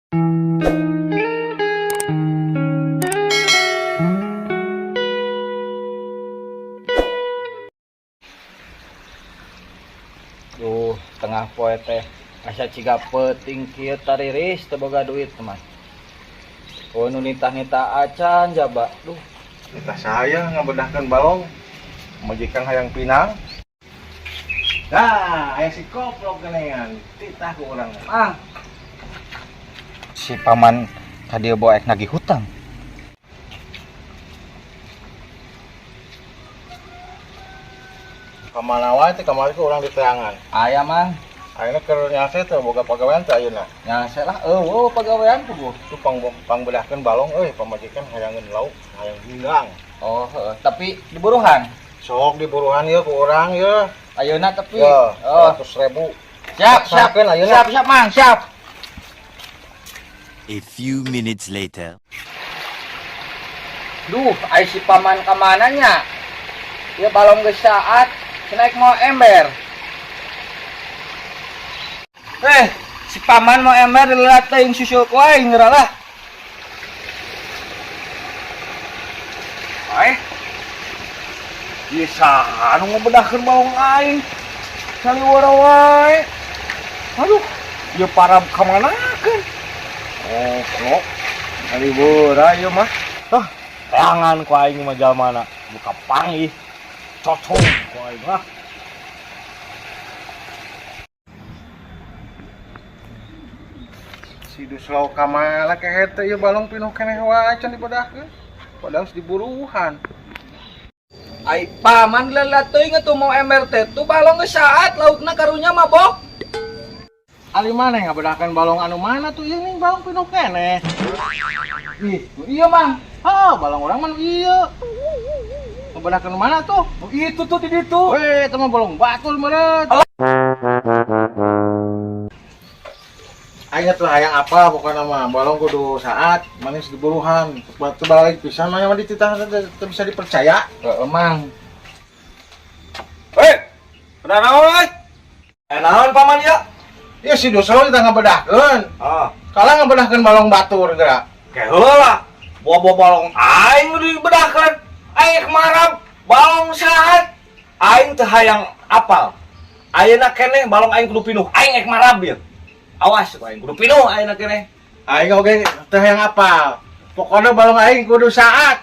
Duh, tengah poe teh asa ciga peuting kieu tariris teu boga duit teman. Oh, nu nitah-nitah acan jaba. Duh, Kita saya ngabedahkeun balong. Majikan hayang pinang. Nah, aya si koplok geningan. Titah ku urang. Ah. Si paman ka dieu bawa ek nagih hutang. Kamana wae teh kamari ku urang diteangan. Aya, Mang. Ayeuna keur nyase teh boga pagawean teh ayeuna. Nyase lah eueuh pagawean puguh. Tuh pangbedahkeun balong euy, pamajikan hayangeun lauk, hayang hindang. Oh, heeh, tapi diburuhan. Sok diburuhan ieu ku urang ieu. Ayeuna tapi. Ya, Oh, 100.000. siap, siap. Laksanakeun ayeuna. Siap, siap, Mang, siap. A few minutes later. Duh, ai si paman kamana nya? Ieu balong geus saat, naik mau ember. Si paman mau ember dileulat teuing susul ku aing geura lah. Eh. Ieu saha anu ngabedahkeun balong aing? Saliwara wae. Aduh, ieu parab ka manakeun? Oh, kok. Saliwara ieu mah. Hah, tangan ku aing mah jalmana. Buka panggih. Cocok ku aing lah. Si Duslo kamana kehe teh ieu balong pinuh keneh wae can dibedahkeun. Padahal geus diburuhan. Ai paman leulat teuing atuh mau ember teh tuh balong geus saat laukna karunya mabok. Ali mana ngabedahkeun balong anu mana tuh ieu nih balong pinuh keneh. Ih, iya Mang. Ah, balong urang mah nu ieu. Ngabedahkeun nu mana tuh? Nu itu tuh di ditu. Weh, itu mah balong batul meureun. Aing tuh hayang apa pokoknya mah balong kudu saat manis diburuhan. Batu balik pisan mah yang dititah teu bisa dipercaya. Heeh, Mang. Hei, ada naon euy? Eh, naon paman ya? Ieu si Duslo kita ngabedahkeun. Ah, Kalah ngabedahkeun balong batur geura. ke heula. Bawa-bawa balong aing nu dibedahkeun. Aing kemarab balong saat aing teu hayang apal. Ayeuna keneh balong aing kudu pinuh. Aing ek marab ieu. Awas aing kudu pinuh ayeuna keneh. Aing oge teu hayang apal. Pokoknya balong aing kudu saat.